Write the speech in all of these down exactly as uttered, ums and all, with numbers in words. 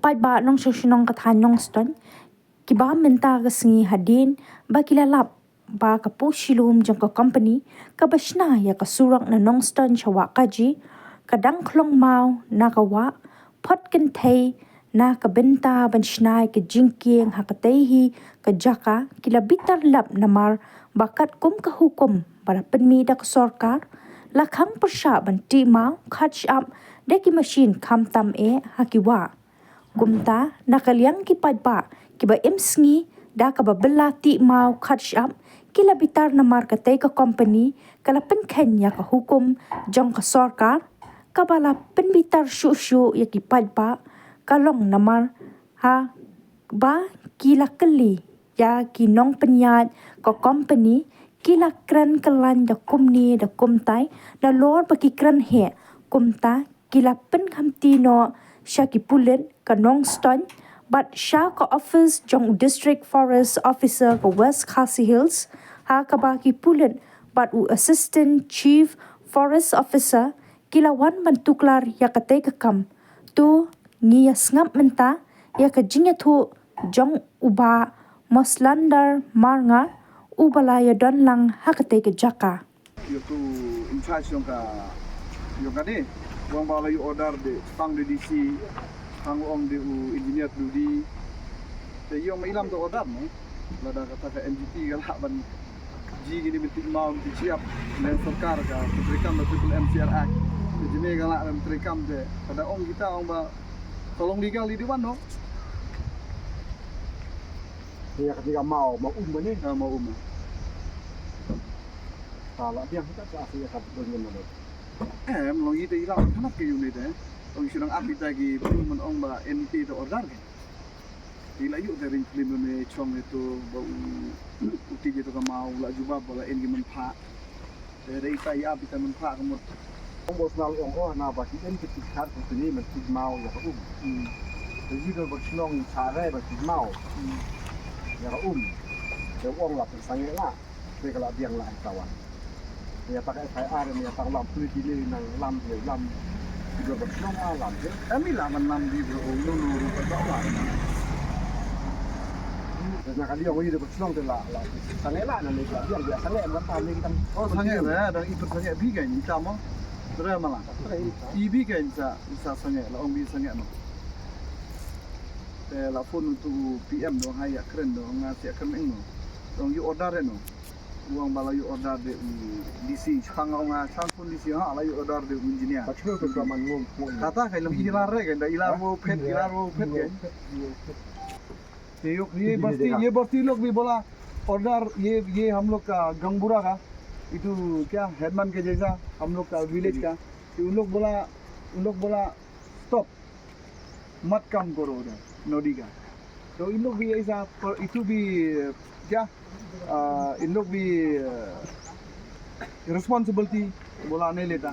paidbah nongshong shnong ka thaiñ Nongstoiñ, kiba mynta ka sngi hadien ba ki la lap ba ka pud shilum jong ka kompani kaba shna ïa ka surok na Nongstoiñ sha Wahkaji, ka dang khlong maw na ka wah, phot kynthei na ka bynta ban shna ïa ka jingkieng ha katei hi ka jaka, ki la bitar lap namar ba katkum ka hukum ba la pynmih da ka sorkar, la khang pyrshah ban tih maw khat shyiap da ki mashin khamtam eh ha ki wah. Kumta, na ka liang ki paidbah kiba im sngi da kaba bylla tih maw khat shyiap, ki la bitar namar katei ka kompani ka la pynkheiñ ïa ka hukum jong ka sorkar, kaba la pynbitar shuh shuh ïa ki paidbah, ka long namar ha ba ki la kylli ïa ki nongpynïaid ka kompani, ki la kren kyllaiñ da kumne da kumtai, nalor ba ki kren heh, kumta ki la pynkhamti noh sha ki pulit ka Nongstoiñ bad sha ka office jong u District Forest Officer ka West Khasi Hills, ha kaba ki pulit bad u Assistant Chief Forest Officer ki la wan ban tuklar ïa katei ka kam. To ngin ïa sngap mynta ïa ka jingïathuh jong u Bah Moslander Marngar, uba la ïadon lang ha katei ka jaka. Ïa uto in charge jong ka, jong kane, u ong ba la ïoh order de, pang de D C, pang ong de u engineer Dudi. Te ïa ong ma i lam to order mo. Lada kata ka M G T ka lah ban ji kine mynta maw mynta shyiap, lane sorkar ka treikam da Triple M C R Act. Te jine ka lah ban treikam de, kada ong kita ong ba ka long legal di wan no. Ïa kata ka maw, maw um ba ne? Ha, maw um. Ta la biang kita ka asi ïa ka don ngan na. Eh, em long ita ira kan ke unit eh. Ong shu dang ap ita ki bru man ong ba N T to order ke. Ila yu te ring film me chong itu ba u, u ti je to ka maw la jubab ba la en ki man pha. Te dei ita ïa ap ita man pha ka mut. Ong Bosnal ong oh na ba ki en ki tik khat ki ni man tik maw ïa ka um. Hmm. Te yu do ba shnong sa re ba tik maw. Hmm. Ïa ka um. Te ong la pynsangeh la. Te ka la biang la ai tawan. Ïa tak F I R ïa tak lam puli di le nang lam di lam. Di ba shnong a lam di. Kami lam man lam di bro, no no ru ka lam. Te na kali ong ïa di ba shnong te la la. Sangeh la na le ka biang biang sangeh ma ta le kan. Oh sangeh re, dang i pynsangeh bi kan i ta mo. Re ma la. I bi kan sa sa sangeh la ong bi sangeh ma. Te la phone tu P M dong hai ïa kren dong nga sia kren eng no. Dong ïa order no. Uang ba la ïoh order de u D C, shipang ong a shang pun D C ha la ïoh order de u engineer. Kata kai lam ilar re kai da ilar wo phet ilar wo phet kai. Ye yok ye basti ye basti log bhi bola order ye ye hum log ka gangbura ka itu kya headman ke jaisa hum log ka village ka, ye un log bola un log bola stop. मत काम करो उधर नदी का। तो इन लोग भी ऐसा पर, इतु भी क्या, आ, इन लोग भी रिस्पॉन्सिबिलिटी बोला नहीं लेता।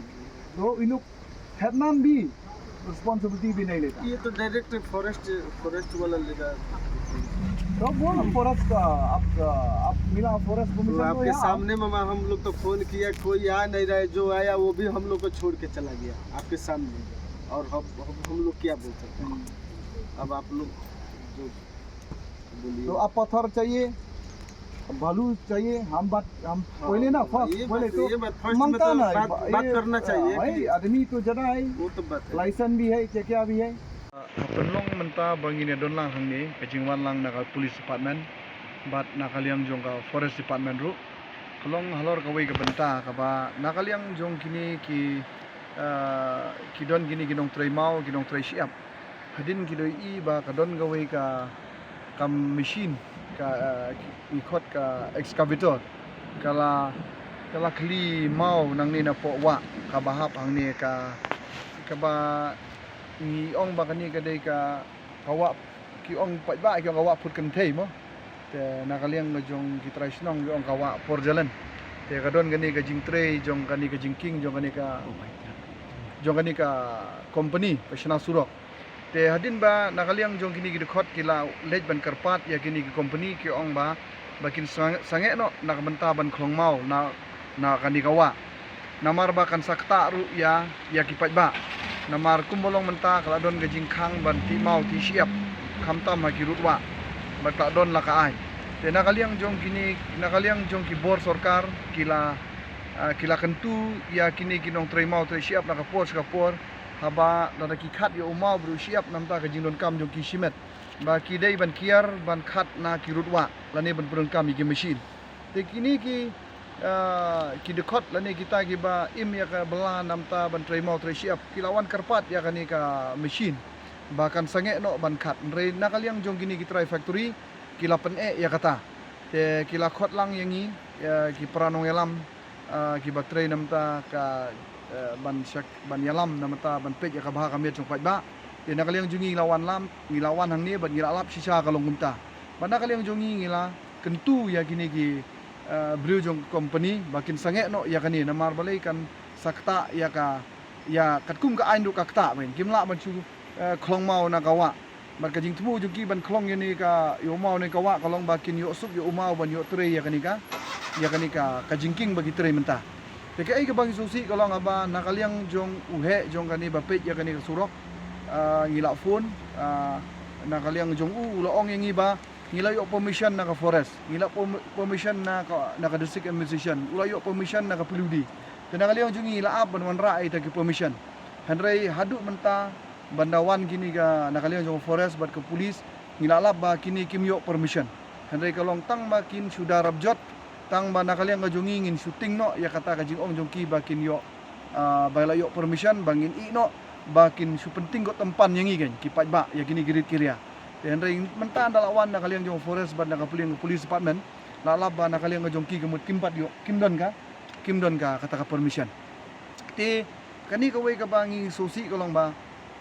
तो इन लोग हेडमैन भी रिस्पॉन्सिबिलिटी भी नहीं लेता। ये तो डायरेक्ट फॉरेस्ट, फॉरेस्ट वाला लेता। तो बोल फॉरेस्ट का आप, आप मिला फॉरेस्ट को तो मिशन को आपके यहाँ। सामने मामा हम लोग तो फोन किया, कोई आ नहीं रहा है, जो आया वो भी हम लोग को छोड़ के चला गया आपके सामने। और हम हम, हम लोग क्या बोल सकते हैं? अब आप लोग जो बोलिए। तो आप पत्थर चाहिए, बालू चाहिए, हम बात हम हाँ, पहले ना फर्स्ट ये पहले बात, तो ये बात फर्स्ट में मांगता तो ना बात, ये, बात करना चाहिए भाई, कि आदमी तो ज्यादा है, वो तो बात है। लाइसेंस भी है, क्या क्या भी है। Ha pynlong mynta ba ngin ïa don lang hangne ka jingwan lang na ka police department bad na ka liang jong ka forest department ruh. Ka long halor kawei ka bynta kaba na ka liang jong kine ki, ah, ki don kine ki nongtrei maw, ki nongtrei shyiap. Hadien ki doi i ba ka don kawei ka, ka machine ka, ah, ki khot ka excavator. Ka la, ka la khli maw nangne na poh wah kaba hap hangne ka, kaba ngi ong ba kane ka dei ka, ka wah ki ong paidbah ki ong ka wah phut kynthei mo. Te na ka liang ka jong ki trai shnong ki ong ka wah por jalen. Te ka don kane ka jingtrei jong kane ka jingkieng jong kane ka, jong kane ka company ba shna surok. Te hadien ba na ka liang jong kine ki dkhot ki la leit ban kyrpad ïa kine ki company ki ong ba ba kin sang-, sangeh noh na ka bynta ban khlong maw na, na kane ka wah. Namar ba kan sa ktah ruh ïa, ïa ki paidbah. Namar kumba long mynta ka la don ka jingkhang ban tih maw tih shyiap, khamtam ha ki rud wah, bad ka la don la ka aiñ. Te na ka liang jong kine, na ka liang jong ki bor sorkar, ki la, ah, ki la kyntu ïa kine ki nongtrei maw trei shyiap na ka por sha ka por, haba lada ki khat ïa u maw bad u shyiap namar ka jingdonkam jong ki shimet, ba ki dei ban kiar ban khat na ki rud wah lane ban pyndonkam ïa ki machine. Te kine ki, ah, ki dkhot lane kita kiba im ïa ka bylla namar ban trei maw trei shyiap, ki la wan kyrpad ïa kane ka machine ba kan sangeh noh ban khat. Hynrei na ka liang jong kine ki trai factory ki la pyneh ïa kata. Te ki la khot lang ïa ngi, ïa ki para nongïalam, ah, kiba trei namar ka, eh, ban shak, ban ïalam namar ban peit ïa ka bha ka miat jong paidbah. Te na ka liang jong ngi la wan lam, ngi la wan hangne bad ngi la lap shisha ka long kumta. Bad na ka liang jong ngi ngi la kyntu ïa kine ki, eh, briew jong ka company ba kin sangeh noh ïa kane namar balei kan sa ktah ïa ka, ïa katkum ka aiñ ruh ka ktah, ban kim lah ban shu, eh, khlong maw na ka wah. Bad ka jingthmu jong ki ban khlong ïa ne ka, ïa u maw ne ka wah ka long ba kin ïoh suk ïa u maw ban ïoh trei ïa kane ka, ïa kane ka, ka jingkieng ba ki trei mynta. Te kaei kaba ngi sngewsih ka long haba na ka liang jong u heh jong kane ba peit ïa kane ka surok, ah, ngi la phone, ah, na ka liang jong u, u la ong ïa ngi ba ngi la ïoh permission na ka forest, ngi la pom-, permission na ka, na ka district administration, u la ïoh permission na ka P W D. Te na ka liang jong ngi ngi la ap ban wanrah ïa kita ki permission. Hynrei haduh mynta ban da wan kine ka na ka liang jong ka forest bad ka police, ngi la lap ba kine kim ïoh permission. Hynrei ka long tang ba kin shu da rap jot, tang ba na ka liang ka jong ngi ngin shu tieng noh ïa kata ka jingong jong ki ba kin ïoh, ah, ba la ïoh permission, ba ngin ïeh noh ba kin shu pyntieng kot tympan ïa ngi, kan, ki paidbah, ïa kine ki rit ki ria. Te hynrei mynta da la wan na ka liang jong forest bad na ka liang police department, la lap ba na ka liang ka jong ki ka mut kim pat ïoh, kim don ka, kim don ka kata ka permission. Te kane kawei kaba ngi sngewsih ka long ba,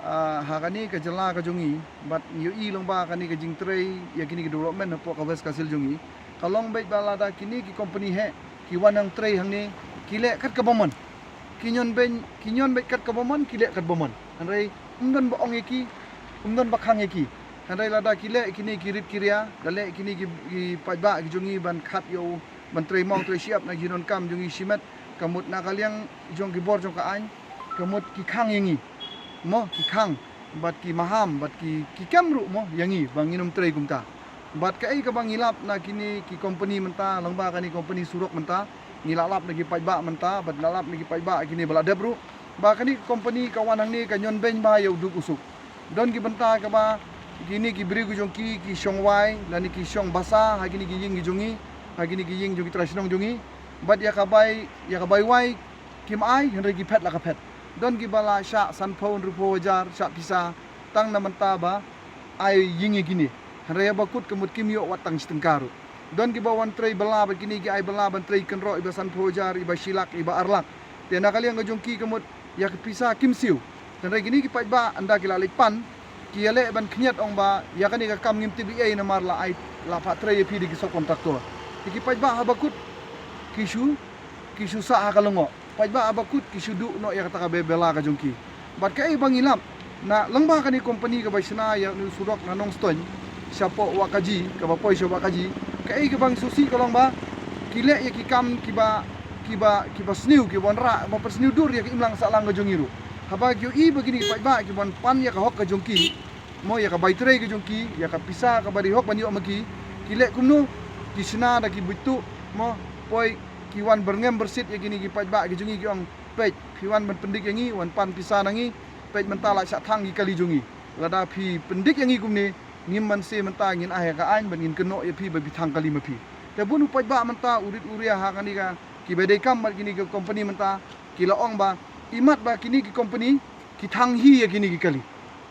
ah, ha kane ka jylla ka jong ngi, bad ngi ïohi long ba kane ka jingtrei ïa kine ki development hapoh ka West Khasi Hills jong ngi, ka long beit ba lada kine ki company heh ki wan nang trei hangne, ki leh kat kaba mon. Ki ñion beit, ki ñion beit kat kaba mon, ki leh kat ba mon. Hynrei ym don ba ong ïa ki, ym don ba khang ïa ki. Hynrei lada ki leh kine ki rit ki ria, da leh kine ki, ki paidbah ki jong ngi ban khat ïa u, ban trei maw trei shyiap na ki jingdonkam jong ngi shimet, ka mut na ka liang jong ki bor jong ka aiñ, ka mut ki khang ïa ngi. Mo, ki khang, bad ki maham, bad ki, ki kem ruh mo ïa ngi ba ngin ym trei kumta. Bad kaei kaba ngi lap na kine ki company mynta, lyngba kane company surok mynta, ngi la lap na ki paidbah mynta, bad la lap na ki paidbah kine ba la dep ruh, ba kane ka company ka wan hangne ka ñion beiñ bha ïa u duk u suk. Don ki bynta kaba kine ki briew ki jong ki, ki shong wai lane ki shong basa ha kine ki ïing ki jong ngi, ha kine ki ïing jong ki trai shnong jong ngi. Bad ïa ka bai, ïa ka bai wai kim ai, hynrei ki phet la ka phet. Don kiba la shah sanphew, hynriewphew hajar, shah pisa, tang na bynta ba ai ïing ïa kine. Hynrei haba kut ka mut kim ïoh wat tang shi tyngka ruh. Don kiba wan trei bylla bad kine ki ai bylla ban trei kynroh, iba sanphew hajar, iba shi lak, iba ar lak. Te na ka liang ka jong ki ka mut ïa ka pisa kim siew. Hynrei kine ki paidbah ynda ki la leit pan, ki ïaleh ban khñiat, ong ba ïa kane ka kam ngim tip ei ei namar la ai, la phah trei ïa phi da ki subcontractor. Te ki paidbah haba kut ki shu, ki shu sah ha ka lyngngoh. Paidbah haba kut ki shu duh noh ïa kata ka bei bylla ka jong ki. Bad kaei ba ngi lap, na lyngba kane company kaba shna ïa une u surok na Nongstoiñ shapoh Wahkaji, kaba poi sha Wahkaji, kaei kaba ngi sngewsih ka long ba ki leh ïa ki kam kiba, kiba, kiba sniew, kiba wanrah, ba pynsniew dur ïa ka imlang sahlang ka jong ngi ruh. Haba ki ïohi ba kine ki paidbah ki wan pan ïa ka hok ka jong ki, mo, ïa ka bai trei ka jong ki, ïa ka pisa kaba dei hok ban ïoh ma ki, ki leh kumno? Ki shna da ki buit tuh, mo, poi ki wan byrngem byrsit ïa kine ki paidbah ki jong ngi, ki ong, peit, phi wan ban pyndik ïa ngi, wan pan pisa na ngi, peit mynta la shah thang ki kali jong ngi. Lada phi pyndik ïa ngi kumne, ngim man se mynta ngin ai ha ka aiñ bad ngin kynnoh ïa phi ba phi thang kali ma phi. Te bun u paidbah mynta, u rit u ria ha kane ka, kiba dei kam bad kine ki company mynta, ki la ong ba imat ba kine ki company ki thang hi ïa kine ki kali.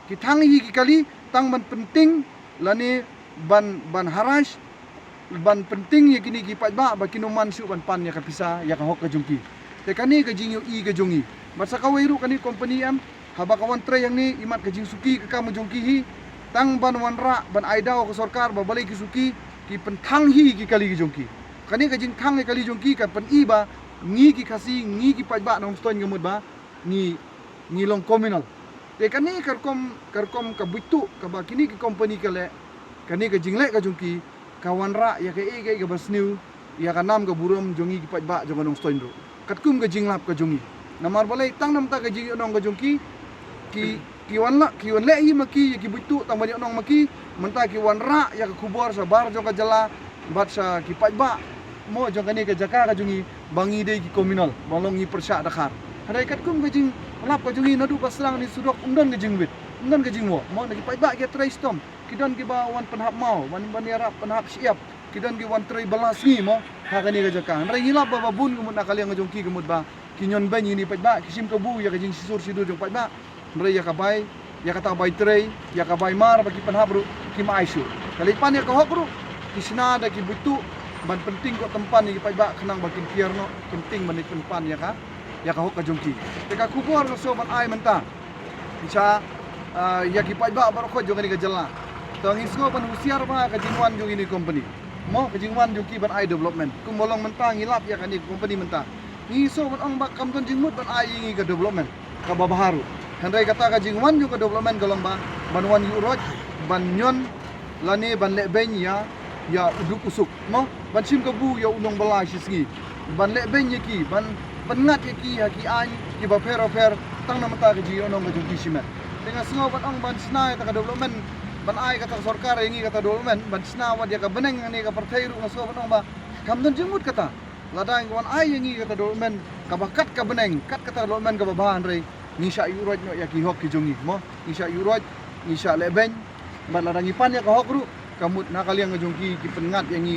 Ki thang hi ki kali tang ban pyntieng lane ban, ban harass, ban pyntieng ïa kine ki paidbah ba kin ym man shuh ban pan ïa ka pisa, ïa ka hok ka jong ki. Te kane ka jingïohi ka jong ngi. Bad sa kawei ruh kane company em, haba ka wan trei hangne, imat ka jingsuki ka kam ka jong ki hi, tang ban wanrah, ban ai daw ka sorkar ba balei ki suki, ki pynthang hi ki kali ka jong ki. Kane ka jingthang ïa kali jong ki kan pyni ba ngi ki Khasi, ngi ki paidbah Nongstoiñ ka mut ba ngi, ngi long communal. Te kane ka rukom, ka rukom ka buit tuh kaba kine ki company ka leh, kane ka jingleh ka jong ki ka wanrah ïa kaei kaei kaba sniew ïa ka nam ka burom jong ngi ki paidbah jong ka Nongstoiñ ruh. Katkum ka jinglap ka jong ngi. Namar balei, tang namar ka jingïohnong ka jong ki, Ki, ki wan la, ki wan leh hi ma ki, ïa ki buit tuh, tang ban ïoh nong ma ki, mynta ki wan rah ïa ka khubor sha bar jong ka jylla, bad sha ki paidbah, mo, jong kane ka jaka ka jong ngi, ba ngi dei ki communal, ba long ngi pyrshah dkhar. Hynrei katkum ka jinglap ka jong ngi naduh ba sdang ïa kane ka surok, ym don ka jingwit, ym don ka jingwoh, mo, na ki paidbah ki trei shitom, ki don kiba wan pynhap maw, wan ban ïarap pynhap shyiap, ki don ki wan trei bylla sngi mo, ha kane ka jaka. Hynrei ngi lap ba, ba bun ka mut na ka liang ka jong ki ka mut ba ki ñion beiñ ïa kine paidbah, ki shim kabu ïa ka jingshisur shidur jong paidbah. Hynrei ïa ka bai, ïa kata ka bai trei, ïa ka bai mar ba ki pynhap ruh, kim ai shuh. Ka leit pan ïa ka hok ruh, ki shna da ki buit tuh, ban pynting ko tympan ïa ki paidbah khnang ba kin kiar noh, kin ting ban leit pynpan ïa ka, ïa ka hok ka jong ki. Te ka khubor nga sngew ban ai mynta sha, ah, ïa ki paidbah baroh khoit jong kane ka jylla. To ngi sngew ban husiar bha ka jingwan jong kine ki company. Mo, ka jingwan jong ki ban ai development. Kumba long mynta ngi lap ïa kane ka company mynta. Ngi sngew ban ong ba kam don jingmut ban ai ïa ngi ka development kaba bha ruh. Hynrei kata ka jingwan jong ka development ka long ba ban wan ïuh roit, ban ñion, lane ban leh beiñ ïa, ïa u duk u suk, mo, ban shim kabu ïa u nongbylla shi sngi, ban leh beiñ ïa ki, ban, ban pynngat ïa ki ha ki aiñ kiba pher bapher, tang na bynta ka jingïohnong ka jong ki shimet. Te nga sngew ban ong ban shna ïa kata ka development, ban ai kata ka sorkar ïa ngi kata ka development, ban shna wat ïa ka bneng hangne ha ka pyrthei ruh, nga sngew ban ong ba kam don jingmut kata. Lada ngi wan ai ïa ngi kata ka development kaba kat ka bneng, kat kata ka development kaba bha, hynrei ngi shah ïuh roit noh ïa ki hok ki jong ngi, mo, ngi shah ïuh roit, ngi shah leh beiñ. Bad lada ngi pan ïa ka hok ruh, ka mut na ka liang ka jong ki, ki pynngat ïa ngi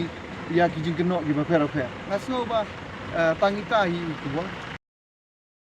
ïa ki jingkynnoh kiba pher bapher. Nga sngew ba, eh, tang ita hi i khubor.